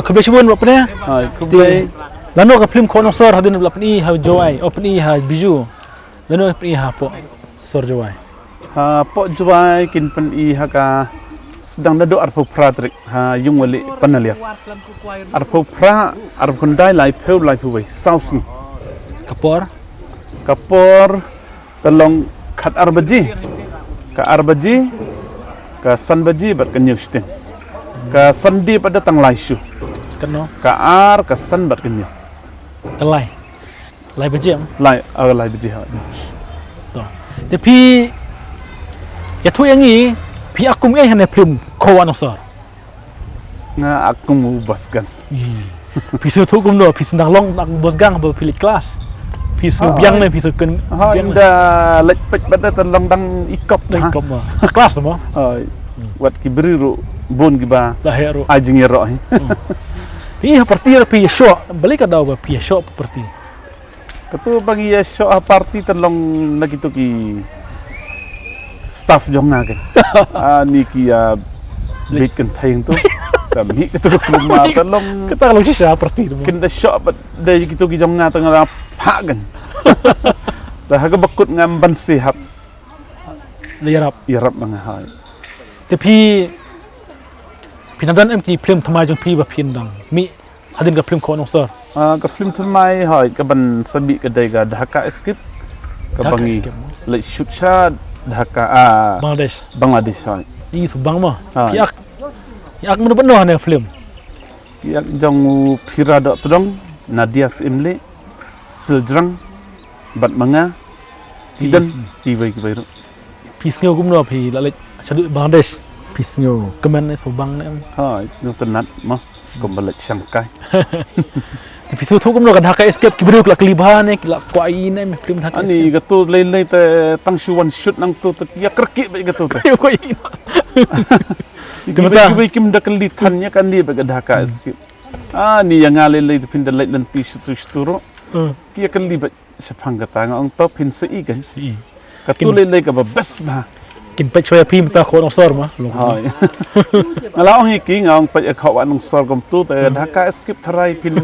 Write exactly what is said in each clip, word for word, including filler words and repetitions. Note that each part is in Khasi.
Khublei shibun ba pyneh. Hai, khublei. Lano ka film Khaw Nongsor hadien ba la pyni ha Jowai, oh, pyni ha Bijou. Lano pyni hapoh sor Jowai. Hapoh Jowai kin pyni ha ka sdang naduh arphew phra tarik ha Ïungwali Panaliar. Arphew phra, arphew khyndai, laiphew, laiphew wei, saw sngi. Ka por? Ka por ka long khat ar baji. Ka ar baji, ka san baji bad ka hynñiew shiteng. Ka Sunday pat da tang lai shu. Kano? Ka ar, ka san bad ka hynñiew. Ka lai. Lai baje em? Lai, ah, lai baje, ha. To. Te phi ïathuh ïa ngi, phi ak kum ei hane film Khaw Nongsor? Nga ak kum u Bosgang. Ih. Phi sngewthuh kumno, phi sdang long ak Bosgang ba phi leit klas? Phi sngew biang ne, phi sngew kynbiang ne? Ha, ynda leit peit bad da long dang i kop. Dang i kop ma. Klas ma? Ha. Hmm. Wat ki briew ruh bun kiba la heh ruh. Ai jingïaroh hi. Hmm. Te ha party ruh phi ïashoh, balei ka daw ba phi ïashoh party? Katu ba ngi ïashoh ha party te long na kitu ki staff jong nga kan. Ah, ni ki, ah, bit kan theng tu. Ta mi katu ka klum ma te long. Kata long shisha party tu. Kin da shoh pat da kitu ki jong nga te nga phah kan. Ta ha ka bakut ngam ban sihap. Le ïarap. Ïarap ma nga hai. Te phi, phi na don em ki film thymmai jong phi ba phin dang mih hadien ka film Khaw Nongsor? Ah, ka film thymmai hoi ka ban sa mih ka dei ka Dhaka Escape. Ka ba ngi leit shoot sha Dhaka, ah, Bangladesh. Bangladesh hoi. Ih, sngewbang ma. Hoi. Phi ak, phi ak mano mano hane film? Phi ak jong u Phira Dohtdong, Nadia Syiemlieh, Siljrang, bad ma nga. Phi don kiwei kiwei ruh. Phi sngew kumno phi la leit shaduh Bangladesh? Phi sngew kmen ne sngewbang ne em? Ha, sngewtynnat ma. Kumba leit shangkai. Phi sngewthuh kumno ka Dhaka Escape, ki briew ki la kylli bha ne, ki la kwah ïa ne em film Dhaka Escape? Ani katu lei lei te tang shu wan shoot nangtu te ïa kyrkieh beit katu te. Ïa kwah ïa ne. Kiwei kiwei kim da kylli than ïa kane beit ka Dhaka Escape. Ani ïa nga lei lei te phin da leit lynti shatu shatu ruh. Hmm. Ki ïa kylli beit shaphang kata, nga ong to phin sa ïohi kan. Sa ïohi. Katu lei lei kaba best bha. Kin peit shuwa ïa phi mynta Khaw Nongsor ma. Hoi. Nga la ong ïa ki, nga ong peit ïa Khaw Nongsor kumtu te Dhaka Escape tharai phin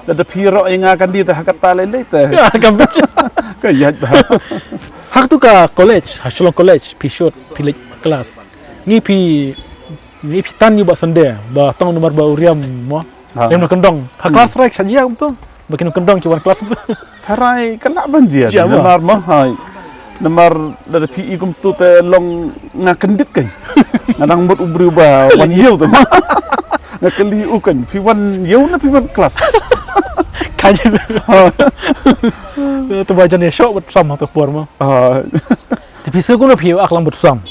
da, da phi ïaroh ïa nga kandi te ha kata lei lei te. Ïa, kam peit. Ka ïaid bha. Ha katu ka college, ha Shillong College, phi shoot, phi leit klas. Ngi phi Ngi phi tan ïa u Bah Sunday, ba tang namar ba u Riam mo. Ha. Riam na kyndong. Ha klas tharai sha jia kumtu. Ba kin kyndong ki wan klas. Tharai ka lah ban jia. Jia namar mo hai. Namar lada phi i kumtu te long nga kyndit kan. Nga dang mut u briew ba wan ïew te mo. Nga kylli u kan phi wan ïew ne phi wan klas. Kan. Ha. Te ba jan ïa shoh bad sam ha te por mo. Ha. Te phi sngewthuh kumno phi ak lang bad sam.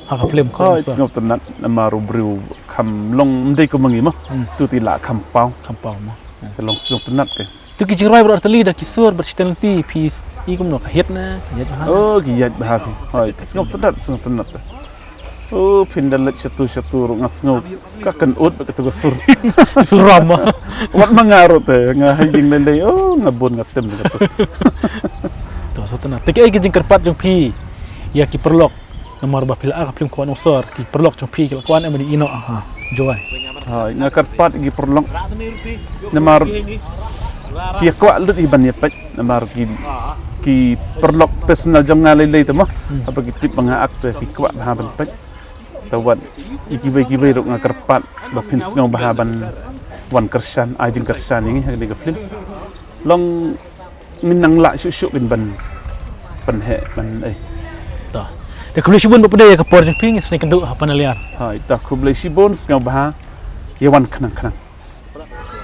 Ha ka film Khaw Nongsor. Sngewtynnat namar u briew kham long ym dei kum ma ngi mo. Hmm. Tu te lah kham paw. Kham paw mo. Te long sngewtynnat ke. Tu ki jingrwai bad artylli da ki sur bad shiteng lynti phi i kumno ka hit ne, ka ïaid bha? Oh, ki ïaid bha phi. Hoi, sngewtynnat, sngewtynnat. Oh, phin da leit shatu shatu ruh nga sngew ka kynnoh bad katu ka sur. Sur ram ma. Wat ma nga ruh te, nga ha ïing lei lei, oh, nga bun nga tem katu. To, sngewtynnat. Te kaei ka jingkyrpad jong phi ïa ki paralok? Namar ba phi la ak ka film Khaw Nongsor, ki paralok jong phi ki la kwah ne em ban ïoh noh ha Jowai? Hai, nga kyrpad ki paralok. Namar ki kwah lut hi ban ïa peit, namar ki, ki paralok personal jong nga lei lei te mo. Hmm. Haba ki tip ba nga ak te ki kwah bha ban peit. Te wat ïa kiwei kiwei ruh nga kyrpad ba phin sngew bha ban wan kyrshan, ai jingkyrshan ïa ngi ha kane ka film. Long ngin nang lah shuh shuh kin ban pynheh ban ei. To. Te khublei shibun ba phi dei ïa ka por jong phi, ngi sngewkynduh ha Panaliar. Hai, to khublei shibun, sngewbha ïa wan khnang khnang.